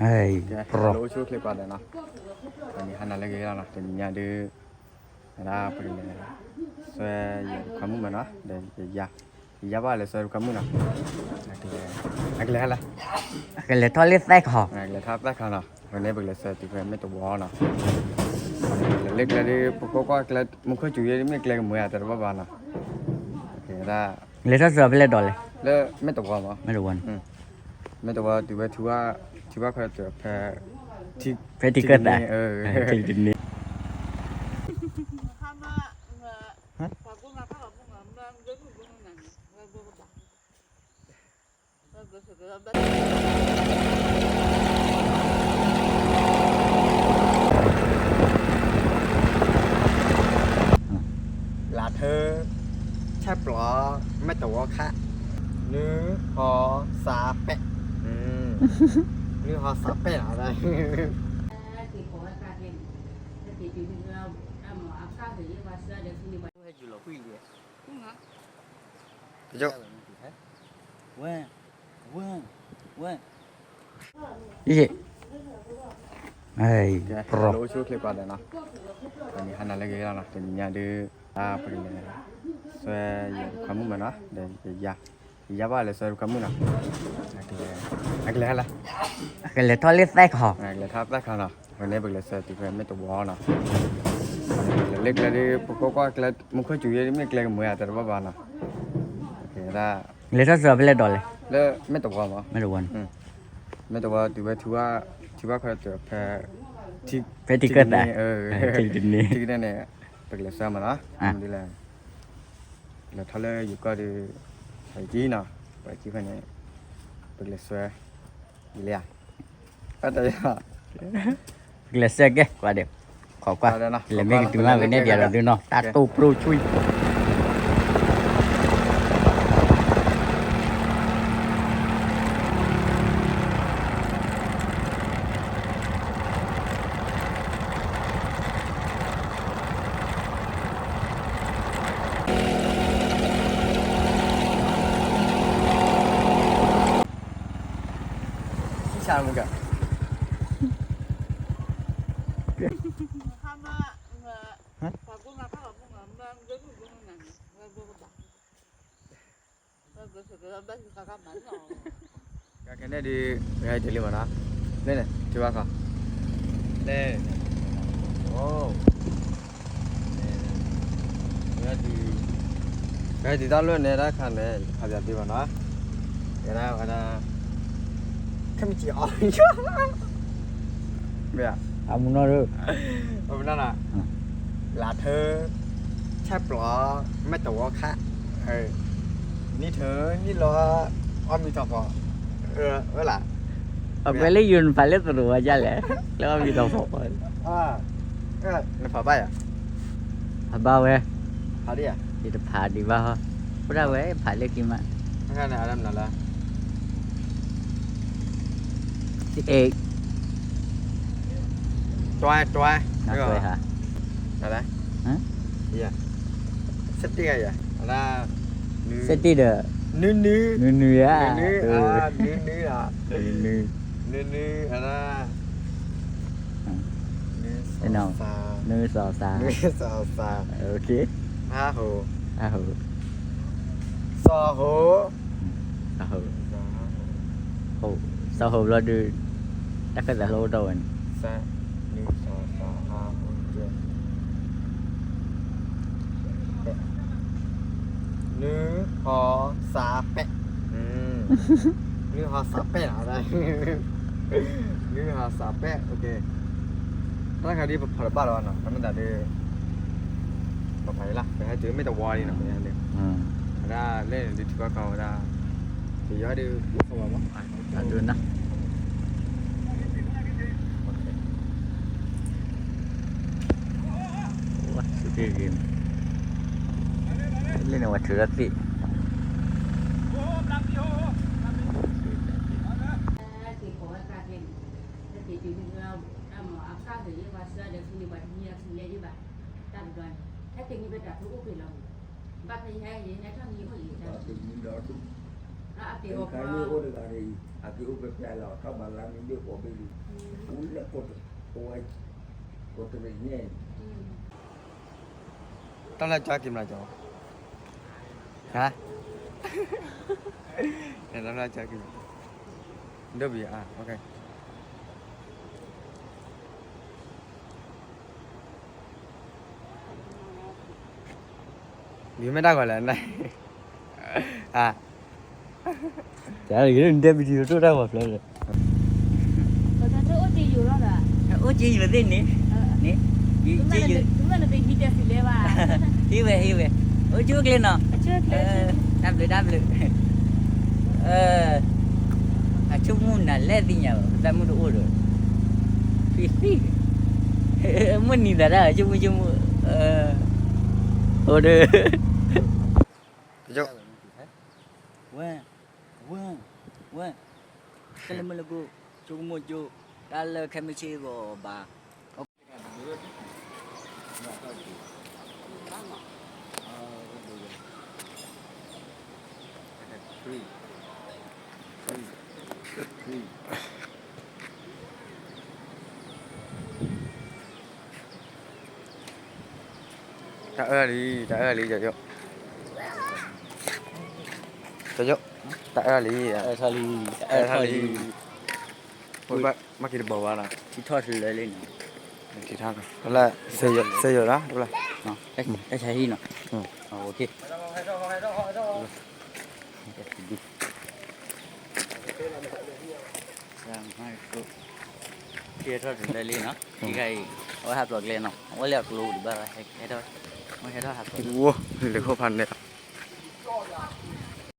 ကဲ ပရိ အိၣ်ဆူၣ်အိၣ်ချ့ကိးဂၤဒဲးနီၤ, တနံၤဟါနၤလၢအဂ့ၤလီၤနီၤ, တနံၤညါဒုး ဝဲဒၣ်ပကလဲၤ ဆွဲယခွါမုၣ်မးနီၤ, ဒီးယ ယယါဘၣ်လဲၤဆွဲခွါမုၣ်နီၤ, အကလဲၤ အကလဲၤဟဲလဲၣ်, အကလဲၤထီၣ်လၢသဲခီ, အကလဲၤထီၣ်သဲခီနီၤ, ဝဲန့ၣ်ပကလဲၤဆွဲတုၤဖဲမဲၢ်တဝီနီၤ, လၢကျဲဒုး ပကိးကွၢ်ကျဲ မူခိၣ်စူၤယဲ မ့ၢ်ကျဲကမၢအတၢ်တဘၣ်ဘၣ်နီၤ, ဝဲဒၣ် လဲၤထီၣ်ဆွဲဖဲလဲၣ်ဒီးလဲၣ်, လၢမဲၢ်တဝီမး, မဲၢ်တဝီန့ၣ် မ့ၢ်တဝီတုၤဝဲ ထံဘၣ်ခွဲးတုၤဖဲ ဖဲထံကၢၢ်သး, ထံတန့ၢ်, လၢထၢ ဆဲးပျီ မဲၢ်တဝီခါ, နွံ ဟီ စး ပဲး, နွံ ဟီ စး ပဲးလီၤ, ယ့ၣ် ပရိ အိၣ်ဆူၣ်အိၣ်ချ့ကိးဂၤဒဲးနီၤ, တနံၤဟါနၤလၢအဂ့ၤလီၤနီၤ, တနံၤညါဒုး ပကလဲၤ ဆွဲယခွါမုၣ်မးနီၤ, ဒီးယ ယ ယါဘၣ်လဲၤဆွဲခွါမုၣ်နီၤ, အကလဲၤ အကလဲၤဟဲလဲၣ်, အကလဲၤထီၣ်လၢသဲခီ, အကလဲၤထီၣ်သဲခီနီၤ, ဝဲန့ၣ်ပကလဲၤဆွဲတုၤဖဲမဲၢ်တဝီနီၤ, လၢကျဲဒုး ပကိးကွၢ်ကျဲ မူခိၣ်စူၤယဲ မ့ၢ်ကျဲကမၢအတၢ်တဘၣ်ဘၣ်နီၤ, လဲၤထီၣ်ဆွဲဖဲလဲၣ်ဒီးလဲၣ်, လၢမဲၢ်တဝီမး, မဲၢ်တဝီန့ၣ် မ့ၢ်တဝီတုၤဝဲ ထံဘၣ်ခွဲးတုၤဖဲ ဖဲထံကၢၢ်သး, ထံကၢၢ်န့ၣ် ပကလဲၤဆွဲမးနီၤ, ဒ်လဲၣ် လဲၤထီၣ်လၢယိၤကီၢ်ဒီး ဟဲကံနီၤ, ပှၤကံဖဲန့ၣ် ပကလဲၤဆွဲ ယံၤလံဧါ, ပကလဲၤဆွဲကဲ ကွၢ်ဒီး ခိးကွၢ်, လဲၤမ့ၢ်ကတုၤမးဝဲန့ၣ် ပျဲဒီးသုနီၤ တၢ်တိၢ်ပရိၣ်ဆူၣ် ကဲ ခဲန့ၣ်ဒုး ပဟဲတုၤလံမးနီၤ, လၢန့ၣ် ထံဘၣ်ခီ, လၢ အိ ပဟဲတုၤတၢ်လၢန့ၣ် တၢ်ခါန့ၣ် ယကဖးပၠးသုမးနီၤ, ဝဲဒၣ် ဝဲဒၣ် ခဲမုၢ်ဆ့ၣ်အီၤ မ့ၢ်ဧါ, အမူနီၢ်ဒုး အမူနီၢ်နီၤ, လၢထၢ ဆဲးပျီ မဲၢ်တဝီခါ, နံၣ်ထၢ နံၣ်လီၤ အီၣ်မံၤထီၣ်ဖီ, ဝဲလၢ အကွဲးလၢယိၤနဖးလၢသရိာ်ဝဲဒ်လဲၣ်, လၢအီၣ်မံၤထီၣ်ဖီ, နဖးဘၣ်ယၤ, ဖးဘၣ်ဝဲ, ဖးဒံးဧါ, ယတဖးဒံးဘၣ်ဟီ, အိၣ်ဒၣ်ဝဲ ဖးလၢခံမး, အခါန့ၣ် အဒၣ်မနုၤလဲၣ် တွဲ တွဲ တွဲဟါ, နလဲၣ်, စတ့ၢ်ယၤ, စတ့ၢ်ဒီး နွံနွံ, နွံနွံဧါ, နွံနွံ, နွံနွံ, နွံနွံ, နွံစီၤသး, နွံစီၤသး, ဟါဟိး, ဟါဟိး, စီၤဟိး စီၤဟိး, စီၤဟိးဘျီဒုး တၢ်ခၢၣ်သးဟိးအိၣ်ဒီးဝဲန့ၣ်, နွံစီၤသး ဟါဟိးကဲ, နွံဟီ စး ပဲး, နွံဟီ စး ပဲးနီၤ, နွံဟီ စး ပဲး, တၢ်ခါဒ်ပဖးတဘၣ်လီၤနီၤ, ခီမ့ၢ်သးဒ် ပဖးယံၤလီၤ, ပဟဲတုၤမဲၢ်တဝီလံနီၤ, ဝဲဒၣ်လၢန့ၣ်ဒုးထံဘၣ်ခီဝဲဒၣ်, ပယီၤဒုး အဒိနၤ, ဝဲစူၢ်က့ၤဂ့ၤ, လၢန့ၣ်ဝဲထုးထီၣ်သ့ၣ်, ဘၣ်ဖဲယဟဲယဟဲထီၣ်မံအိၣ်လံတၢ် ခါန့ၣ်အိၣ်တဂၤဒီးအံၤ အက့ၤအိၣ်ဖဲဖဲလီၤ ထီၣ်ဘးလါမ့ၢ်ဘ့ၣ်ဃီဘ့ၣ်လံ အိၣ်လၢကီၢ်တရံးန့ၣ် တၢ်လၢကၠီက့ၤမလီၤကၠီ, ဟါ, တၢ်လၢကၠီက့ၤမလီၤ, ဒိၣ်ဘံၣ်အါ, ဘံၣ်မ့ၢ်တၢ်ဂီၤလဲၣ်, တၢ်ဂ့ၢ်နတဲပဒံးတၢ်ဂီၤဖျၢၣ်လၢ အိၣ်က့ၤယိာ်သ့ၣ်န့ၣ်, န့ၣ်, ဟံးဝဲ ဟံးဝဲ, အိၣ်ဆူၣ်အိၣ်ချ့နီၤ, တၢ်ဘျုး တၢ်ဘျုး, အဆိကမိၣ်နၤလဲၣ်သ့ၣ်ညါဘၣ် ပသးမုၣ်တအိၣ်ဒီး, ဖံဖံ, မုၢ်နံၤသးတၢ်ဆိကမိၣ်ဆိကမိၣ်, အိၣ်ဒီး, ဝဲ, ဝဲ, ဝဲ, ကဲလၢမုၢ်လၢ်ကိၣ်, ဆိကမိၣ်ဆိ, တၢ်လၢခဲမုၢ်ဆ့ၣ်ဂီၤဘၣ် တၢ်အၢၣ်လံ, တၢ်အၢၣ်လံ, ကၠီကၠီ, တၢ်အၢၣ်လံ, အၢၣ်ထီၣ်လံ, အၢၣ်ထီၣ်လံ, ဘၣ်က့ၤတဘီဘၣ်လီၤ, ထံထီၣ်ထူလၢလံနီၤ, ထံထီၣ်, တဘျီ, စ့ယိာ်တဘျီ, တၢ်ဆါဟံၣ်နီၤ, ထံထီၣ်ထူလၢလံနီၤ, ထံခါအံၤ, အဝဲဟးဖျိးကျဲနီၤ, အဝဲလၢအကျိဒံးဘၣ်, ဟဲထီၣ်, အဝဲဟဲထီၣ်ဟးဖျိး, လဲၤခိၣ်ဖးန့ၣ်